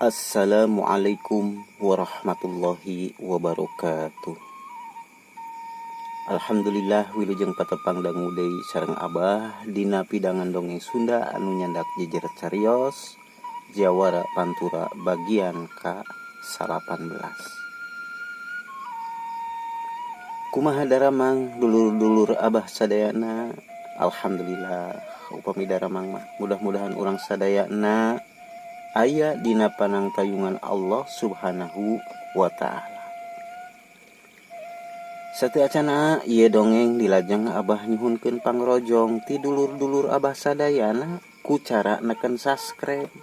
Assalamualaikum warahmatullahi wabarakatuh. Alhamdulillah wilujeng patepang dangu deui sareng Abah dina pidangan dongeng Sunda anu nyandak jejer carios Jawara Pantura bagian ka 18. Kumaha daramang dulur-dulur Abah sadayana? Alhamdulillah upami daramang mah mudah-mudahan urang sadayana aya dina panangtayungan Allah Subhanahu wa ta'ala. Sateu acana ieu dongeng dilajeng Abah nyuhunkeun pangrojong ti dulur-dulur Abah sadayana ku cara neken subscribe,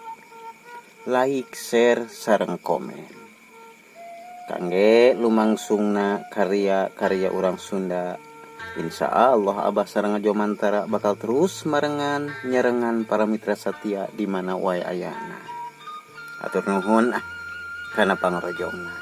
like, share, sareng komen. Kangge lumangsungna karya-karya urang Sunda. Insya Allah Abah sareng Jomantara bakal terus marengan nyerengan para mitra satia di mana wae ayana. Atur nuhun kana pangrojongna.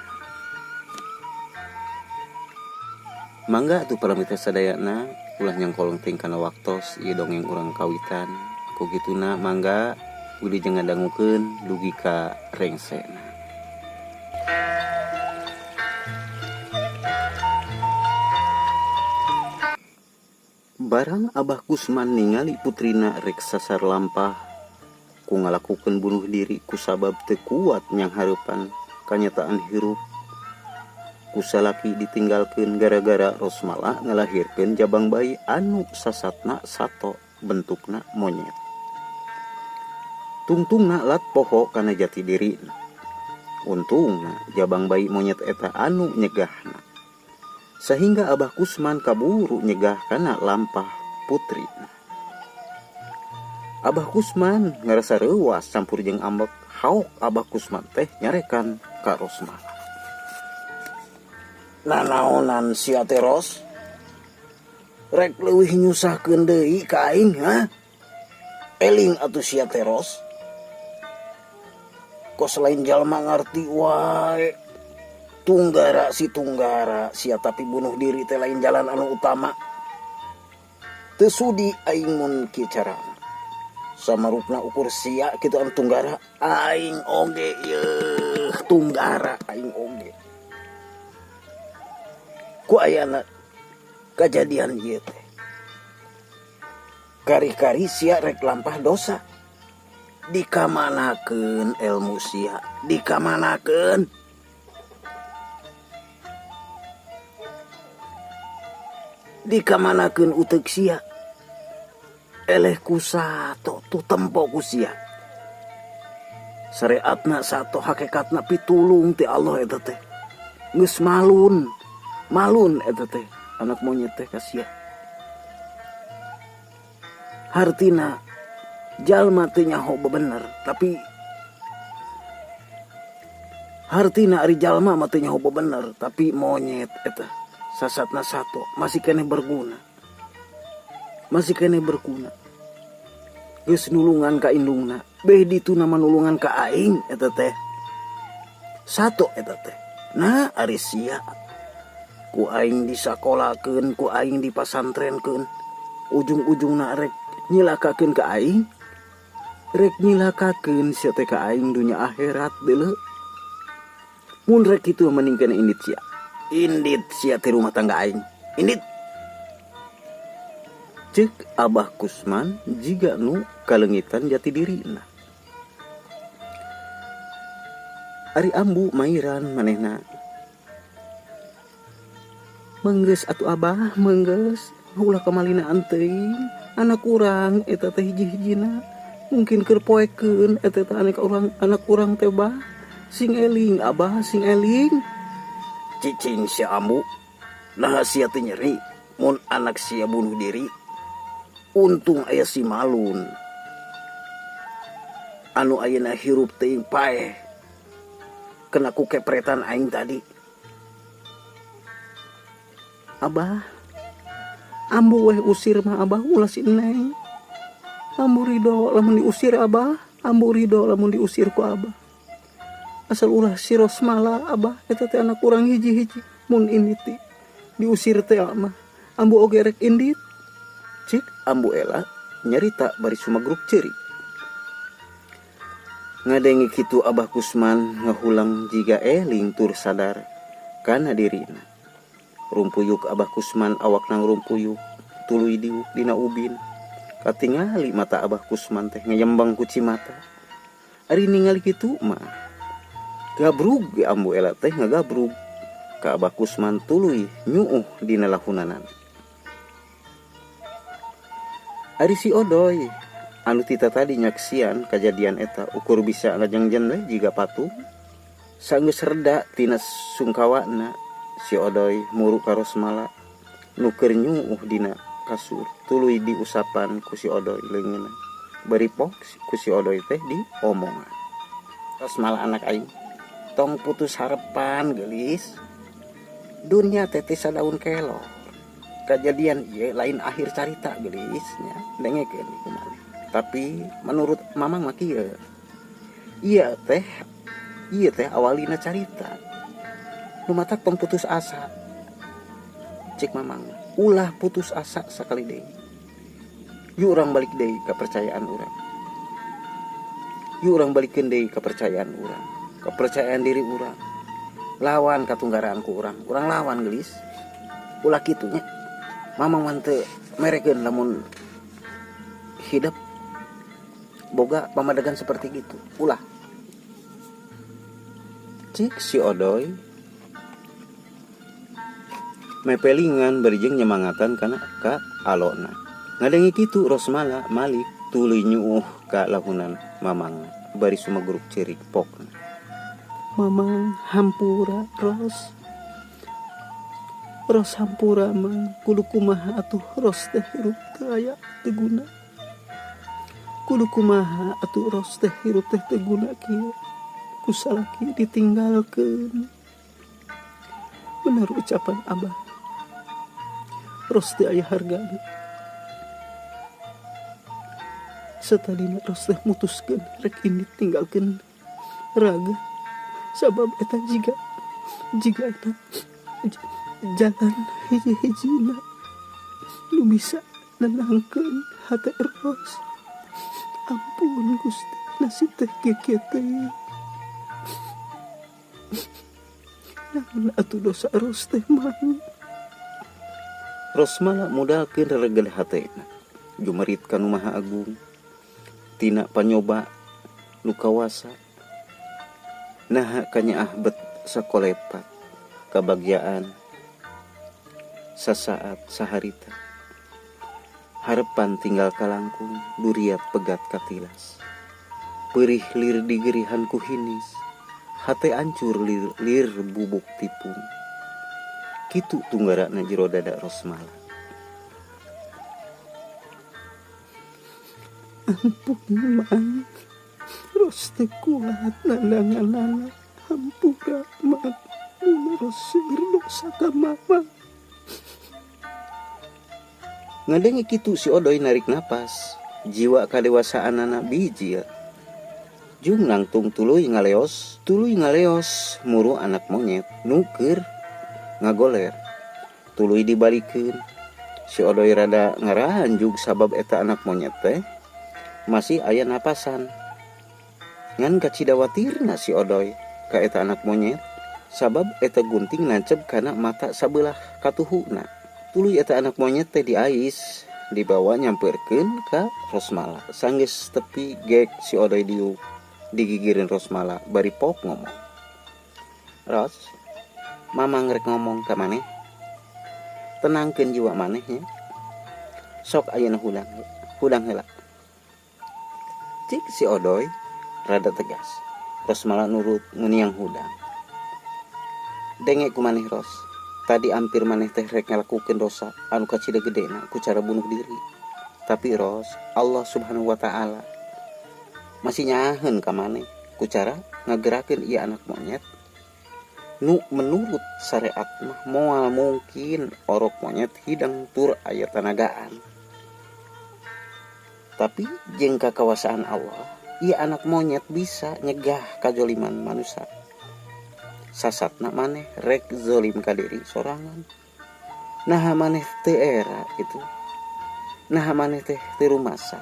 Mangga atuh para mitra sadayana ulah nyangkolong ting kana waktos ieu dongeng urang kawitan. Ku kituna mangga wilujeng ngadangukeun dugi ka rengsena. Barang Abah Kusman ningali putrina rek sasar lampah ku ngalakukeun bunuh diri ku sabab teu kuat nyanghareupan kanyataan hirup. Ku salaki ditinggalkeun gara-gara Rosmala ngalahirkeun jabang bayi anu sasatna sato bentukna monyet. Tungtungna lat poho kana jati dirina. Untungna jabang bayi monyet eta anu nyegahna. Sehingga Abah Kusman kaburu nyegah kana lampah putrina. Abah Kusman ngarasa reuas campur jeung ambek, haok Abah Kusman teh nyarekan ka Rosmala. Nanaonan sia teh Ros? Rek leuwih nyusahkeun deui ka aing, ha? Eling atuh sia teh Ros. Kos lain jalma ngarti wae. Tunggara si tunggara sia tapi bunuh diri teh lain jalan anu utama. Teu sudi aing mun kieu carana. Samarupna ukur sia kitu anu tunggara aing oge yeuh tunggara aing oge. Ku ayana kajadian ieu teh. Kari-kari sia rek lampah dosa. Dikamanakeun ilmu sia, dikamanakeun. Dikamanakeun uteuk sia. Eleh ku sato tuh tempo ku sia. Syariatna sato hakikatna pitulung ti Allah eta teh. Geus malun, malun eta teh anak monyet teh ka sia. Hartina jalma teu nyaho bener, tapi hartina ari jalma mah teu nyaho bener, tapi monyet eta sasatna sato masih keneh berguna. Masih keneh berguna. Geus nulungan ka indungna, beh dituna mah nulungan ka aing eta teh. Sato eta teh. Nah ari sia ku aing disakolakeun, ku aing dipasantrenkeun, ujung-ujungna rek nyilakakeun ka aing. Rek nyilakakeun sia teh ka aing dunya akhirat deuleu. Mun rek kitu mending kana indit sia. Indit sia teh rumah tangga aing. Indit. Cek Abah Kusman jiga nu kalengitan jati dirina. Ari ambu mairan manehna. Menggeus atuh Abah, menggeus. Ulah kamalinaan teuing. Anak urang eta teh hiji-hijina. Mungkin keur poekeun eta teh anak urang, anak urang teh bah. Sing eling Abah, sing eling. Cicing sia ambu. Nah sia teh nyeri mun anak sia bunuh diri. Untung aya si malun. Anu ayeuna hirup teuing paeh. Kena ku kepretan aing tadi. Abah, ambu weh usir mah Abah ulah si Neng. Ambu ridho lamun diusir Abah, ambu ridho lamun diusir ku Abah. Asal ulah si Rosmala Abah eta teh anak urang hiji-hiji mun indit diusir teh mah. Ambu oge rek indit. Cik ambu Ela nyarita bari sumagruk ceuri. Ngadenge kitu Abah Kusman ngahulang jiga eling tur sadar kana dirina. Rumpuyuk Abah Kusman awakna ngrumpuyuk tuluy diuk dina ubin. Katingali mata Abah Kusman teh ngejembang ku cimata. Ari ningali kitu mah gabrug ge Ambu Ela teh ngagabrug ka Abah Kusman tuluy nyuuh dina lahunanan. Ari si Odoy anu tita tadi nyaksian kajadian eta ukur bisa ngajengjen we jiga patung. Sanggeus reda tina sungkawana si Odoy muru ka Rosmala nu keur nyuuh dina kasur tuluy diusapan ku si Odoy leungeunna. Bari pok ku si Odoy teh diomongan. Rosmala anak aing, tong putus harapan geulis. Dunia teh teu sadaun kelor. Kajadian ieu lain akhir carita geulis nya, dengekeun ieu kumaha. Tapi menurut mamang mah kieu. Ieu teh awalina carita. Nu matak tong putus asa. Cek mamang, ulah putus asa sakali deui. Yuk urang balik deui kepercayaan urang. Yuk urang balikeun deui kepercayaan urang. Kepercayaan diri urang. Lawan katunggaraan ku urang. Urang lawan geulis. Ulah kitu nya. Mamang mah teu merekeun lamun hidup boga pamadegan seperti gitu. Ulah. Cik si Odoy mepelingan bari jeung nyemangatan kana ka alona. Ngadengi kitu Rosmala malik tuluy nyuuh ka lahunan mamang bari sumegruk ceurik pokna. Mamang hampura Ros. Ros hampura mang kudu kumaha atuh Ros teh hirup teu aya teu guna. Kudu kumaha atuh Ros teh hirup teh teu guna kieu. Ku salaki ditinggalkeun. Bener ucapan Abah. Ros teh aya hargana. Satadina Ros teh mutuskeun rek ini tinggalkeun raga. Sabab eta jiga eta jalan hiji-hijina nu bisa nenangkeun hate Ros. Ampun Gusti, nasib teh kieu teh. Naon atuh dosa Ros teh mang. Rosmala mudalkeun rereged hatena. Jumerit ka nu Maha Agung. Tina panyoba nu kawasa. Naha kanyaah bet sakolepat kabagjaan sasaat saharita. Harepan tinggal kalangkung duriat pegat katilas. Perih lir digerihan ku hinis. Hate ancur lir bubuk tipung. Kitu tunggarana jero dada Rosmala. Ampun mang, Ros teh kuat nandanganana. Hampura mang, mun Ros seueur dosa ka mamang. Ngadenge kitu si Odoy narik napas. Jiwa kadewasaanana bijil. Jung nangtung tuluy ngaleos, tuluy ngaleos muru anak monyet nu keur ngagoler. Tuluy dibalikeun. Si Odoy rada ngaranjug sabab eta anak monyet teh masih aya napasan. Ngan kacidawatirna si Odoy ka eta anak monyet sabab eta gunting nanceb kana mata sabelah katuhuna. Tuluy eta anak monyet teh diais, dibawa nyamperkeun ka Rosmala. Sanggeus tepi gek si Odoy diuk digigirin Rosmala bari pok ngomong. Ros, mamang rek ngomong ka maneh. Tenangkeun jiwa maneh nya. Sok ayeuna hudang, hudang heula. Cik si Odoy rada tegas. Rosmala nurut nguniang hudang. Denge ku maneh Ros. Tadi ampir maneh teh rek ngalakukeun dosa anu kacida gedena ku cara bunuh diri. Tapi Ros, Allah Subhanahu wa taala masih nyaheun ka maneh ku cara ngagerakeun ieu anak monyet. Nu menurut syariat mah moal mungkin orok monyet hidang tur aya tanagaan. Tapi jeung kakawasaan Allah, ieu anak monyet bisa nyegah kajoliman manusia. Sasatna maneh rek zolim ka diri sorangan. Naha maneh teu era gitu. Naha maneh teh teu rumasa.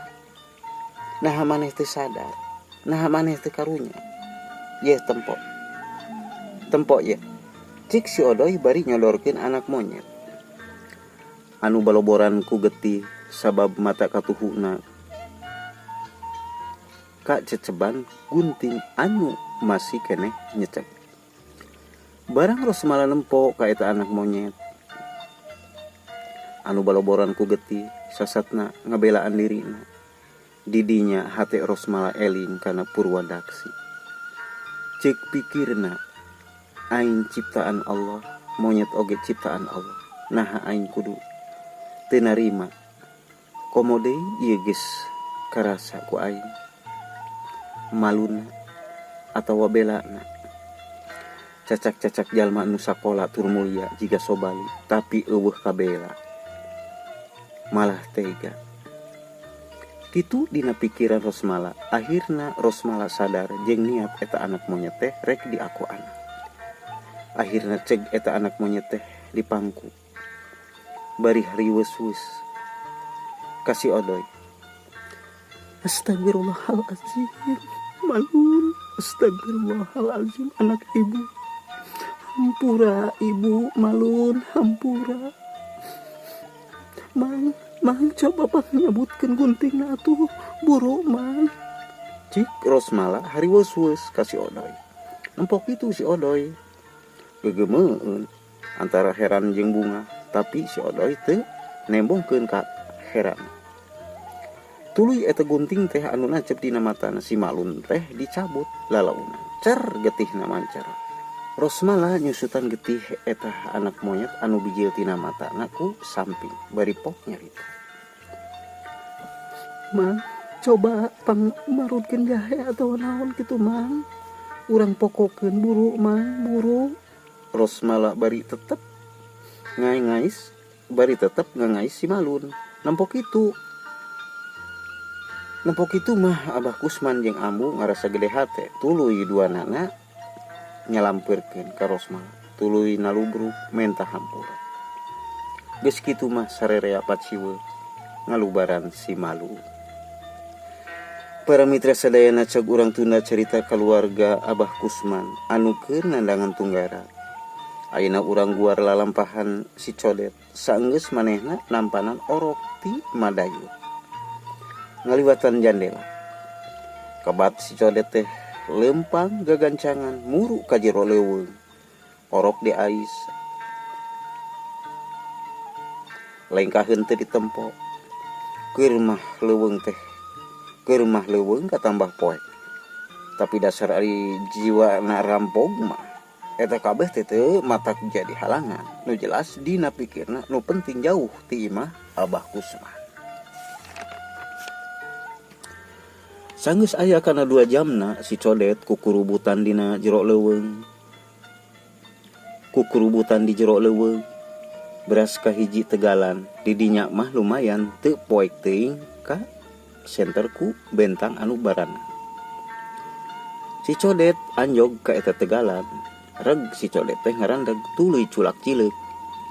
Naha maneh teu sadar. Naha maneh teu karunya? Yeh tempo. Tempo yeh. Cik si Odoy bari nyodorkeun anak monyet. Anu baloboran ku getih sabab mata katuhuna ka ceceban gunting anu masih keneh nyecep. Barang Rosmala nempo ka eta anak monyet. Anu baloboran ku getih sasatna ngabelaan dirina. Didinya hate Rosmala eling kana Purwadaksi. Cek pikirna aing ciptaan Allah, monyet oge ciptaan Allah. Naha aing kudu teu narima. Komo deui ieu geus karasa ku aing. Maluna atawa belana. Cacak-cacak jalma nu sakola tur mulia jiga Sobali, tapi eueuh kabela. Malah tega. Kitu dina pikiran Rosmala, akhirna Rosmala sadar jeung niat eta anak monyet teh rek diaku anak. Akhirna ceg eta anak monyet teh dipangku. Bari hariweus-weus ka si Odoy. Astagfirullahalazim, malun, astagfirullahalazim anak ibu. Hampura ibu, malun, hampura. Mang, mang coba pang nyabutkeun guntingna atuh, buru mang. Cik Rosmala hariweus-weus ka si Odoy. Nempok itu si Odoy. Gegemeun antara heran jeung bunga, tapi si Odoy teu nembongkeun ka heran. Tuluy eta gunting teh anu nancep dina matana si Malun teh dicabut lalaunan. Cer getihna mancar. Rosmala nyusutan getih eta anak monyet anu bijil tina matana ku samping bari pok nyarita. Mang, coba pang marutkeun jahe atawa naon kitu mang. Urang pokokeun buru mang, buru. Rosmala bari tetep ngais, bari tetep ngangais si Malun. Nempok itu. Nempok itu mah Abah Kusman jeung Ambu ngarasa gede hate, tuluy duanana nyalampeurkeun ka Rosmala, tuluy nalubruk menta hampura. Geus kitu mah sarerea paciweuh ngalubaran si Malu. Para mitra sadayana cag urang tunda cerita keluarga Abah Kusman anu keur nandangan tunggara. Ayeuna urang guar lalampahan si Codet saenggeus manehna nampanan orok ti Madayu. Ngaliwatan jandela. Kabat si Codet teh lempang gagancangan muru ka jero leuweung. Orok diais. Lengkaheun teu ditempo. Keur mah leuweung teh. Keur mah leuweung katambah poek. Tapi dasar ari jiwa na rampog mah eta kabeh teh teu matak jadi halangan. Nu jelas dina pikirna nu penting jauh ti imah Abah Kusman. Sanggeus aya kana 2 jamna si Codet kukurubutan dina jero leuweung. Kukurubutan di jero leuweung. Beras kahiji tegalan di dinya mah lumayan teu poek teuing ka senter ku bentang anu barana. Si Codet anjog ka eta tegalan. Reg si Codet teh ngarandeg tuluy culak cileuk.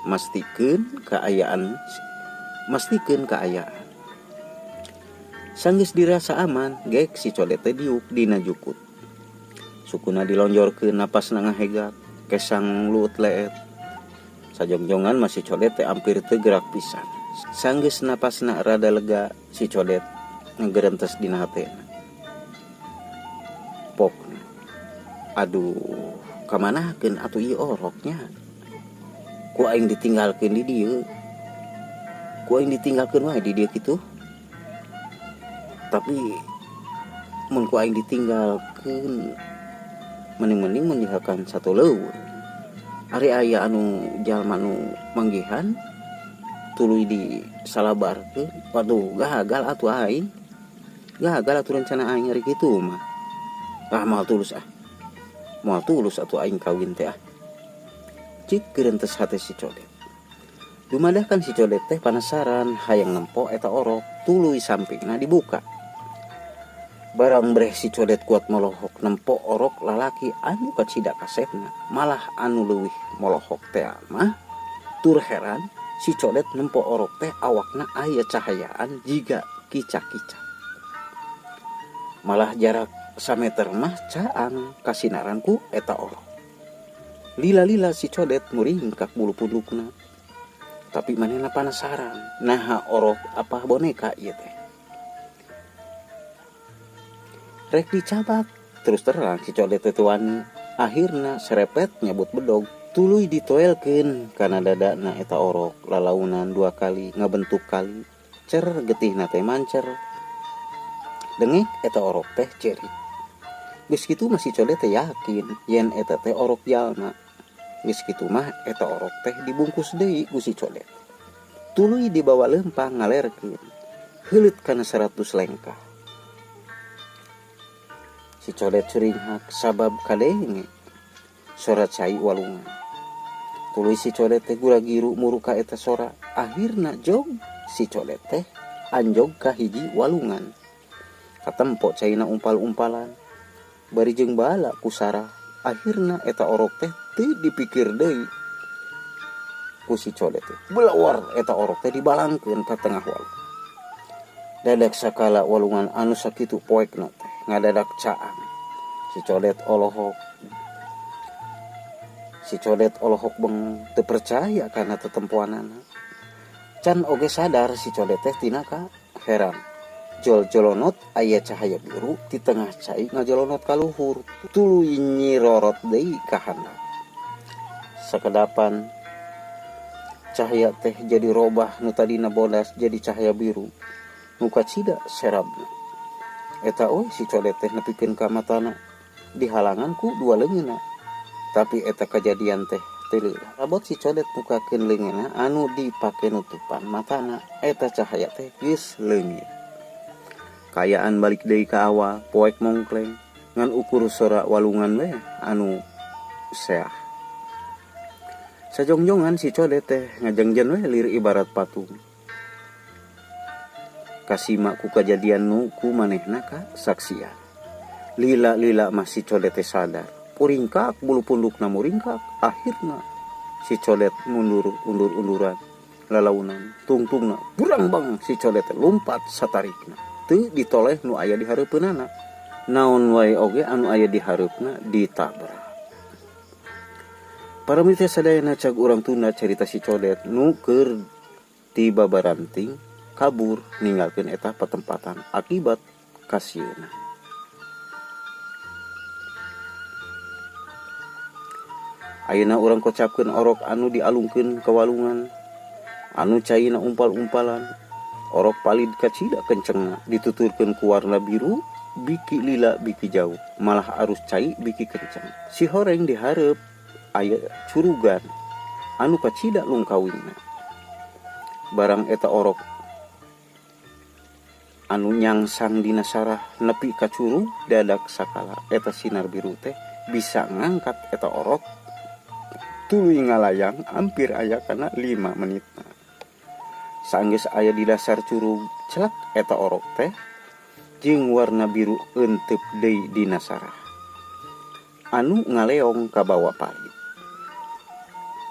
Mastikeun kaayaan, mastikeun kaayaan. Sanggeus dirasa aman, gek si Codet teh diuk dina jukut. Sukuna dilonjorkeun napasna ngahegak, kesang luut leet. Sajongjongan mah si Codet teh ampir teu gerak pisan. Sanggeus napasna rada lega, si Codet ngegerentes dina hatena. Pokna. Aduh, kamanakeun atuh ieu oroknya? Ku aing ditinggalkeun di dieu. Ku aing ditinggalkeun wae di dieu kitu. Tapi mun ku aing ditinggalkeun mending-mending meninggalkan satu leuweung. Ari aya anu jalma nu manggihan tuluy disalabarkeun, waduh gagal atuh aing. Gagal atuh rencana aing ari kitu mah. Ah moal tulus ah. Moal tulus atuh aing kawin teh ah. Cik gerentes hate si Codet. Dumadahkan si Codet teh panasaran hayang nempo eta orok tuluy sampingna dibuka. Barang breh si Codet kuat molohok nempo orok lalaki anu kacida kasepna, malah anu leuwih molohok teh mah tur heran si Codet nempo orok teh awakna aya cahayaan jiga kica-kica. Malah jarak Sameter mah caang kasinaran ku eta orok. Lila-lila si Codet muringkak bulu pundukna. Tapi manehna panasaran, naha orok apa boneka ieu teh. Rek dicabak, terus terang si Codet teh teu wani. Akhirna serepet nyabut bedog, tuluy ditoelkeun kana dadana eta orok lalaunan dua kali ngabentuk kali. Cer getihna teh mancer. Dengek eta orok teh cerik. Geus kitu mah si Codet teh yakin yen eta teh orok jalma. Geus kitu mah eta orok teh dibungkus deui ku si Codet. Tuluy dibawa leumpang ngalerkeun. Heuleut kana 100 lengkah. Si Codet curinghak sabab kadenge sora cai walungan. Tuluy si Codet teh gura-giru muru ka eta sora. Akhirna jog si Codet teh anjog ka hiji walungan. Katempo caina umpal-umpalan. Bari jeung bala ku sarah. Akhirna eta orok teh teu dipikir deui ku si Codet teh. Belawar eta orok teh dibalangkeun ka tengah walungan. Dadak sakala walungan anu sakitu poekna teh ngadadak caang. Si Codet olohok. Si Codet olohok beng teu percaya kana tetempoanana. Can oge sadar si Codet teh tina ka heran. Jol-jolonot aya cahaya biru di tengah cai ngajolonot ka luhur, tuluy nyirorot deui ka handap. Sakedapan cahaya teh jadi robah nu tadina bodas jadi cahaya biru. Nu kacida serabna. Eta euy si Codet teh nepikeun ka matana dihalangan ku dua leungeunna. Tapi eta kajadian teh teu leulah. Rabot si Codet mukakeun leungeunna anu dipake nutupan matana, eta cahaya teh geus leungit. Kaayaan balik deui ka awal, poek mongkleng, ngan ukur sora walungan we anu seah. Sajongjongan si Codet teh ngajengjen we lir ibarat patung. Kasima ku kajadian nu ku manehna ka saksian. Lila-lila mah si Codet teh sadar. Puringkak bulu pundukna muringkak, akhirna si Codet mundur undur-unduran lalaunan tungtungna burang bang si Codet teh lumpat satarikna. Teu ditoleh nu aya di hareupeunana. Naon wae oge anu aya di hareupna ditabrak. Para mitra sadayana cag urang tunda carita si Codet nu keur tiba baranting kabur ninggalkeun eta patempatan akibat kasieuna. Ayeuna urang kocapkeun orok anu dialungkeun ka walungan, anu caina umpal-umpalan. Orok palid kacida kencengna dituturkeun ku warna biru, biki lila biki jauh, malah arus cai biki kenceng. Si horeng dihareup aya curugan anu kacida lungkawingna. Barang eta orok anu nyangsang dina sarah nepi ka curug dadak sakala eta sinar biru teh bisa ngangkat eta orok tuluy ngalayang hampir aya kana 5 menitna. Saenggeus aya di dasar curug celak eta orok teh jeung warna biru euteup deui dina sarah anu ngaleong kabawa palit.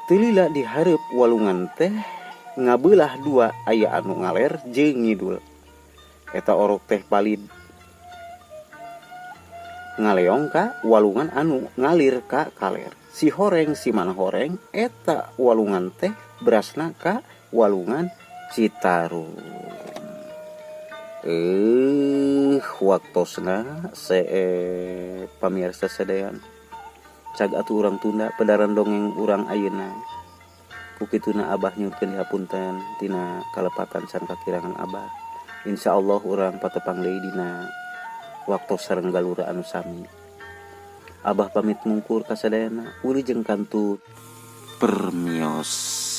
Teu lila di hareup walungan teh ngabeulah dua aya anu ngaler jeung ngidul. Eta orok teh palid ngaleong ka walungan anu ngalir ka kaler. Si horeng si mana horeng eta walungan teh berasna ka walungan Citarum. Waktosna pamirsa sadayana. Cag atuh urang tunda pedaran dongeng urang ayeuna. Ku kituna abah nyurkeun dihapunten tina kalepatan sareng kakirangan abah. Insyaallah urang patepang deui dina waktos sareng galura anu sami. Abah pamit mungkur kasadayana, wilujeng kantu permios.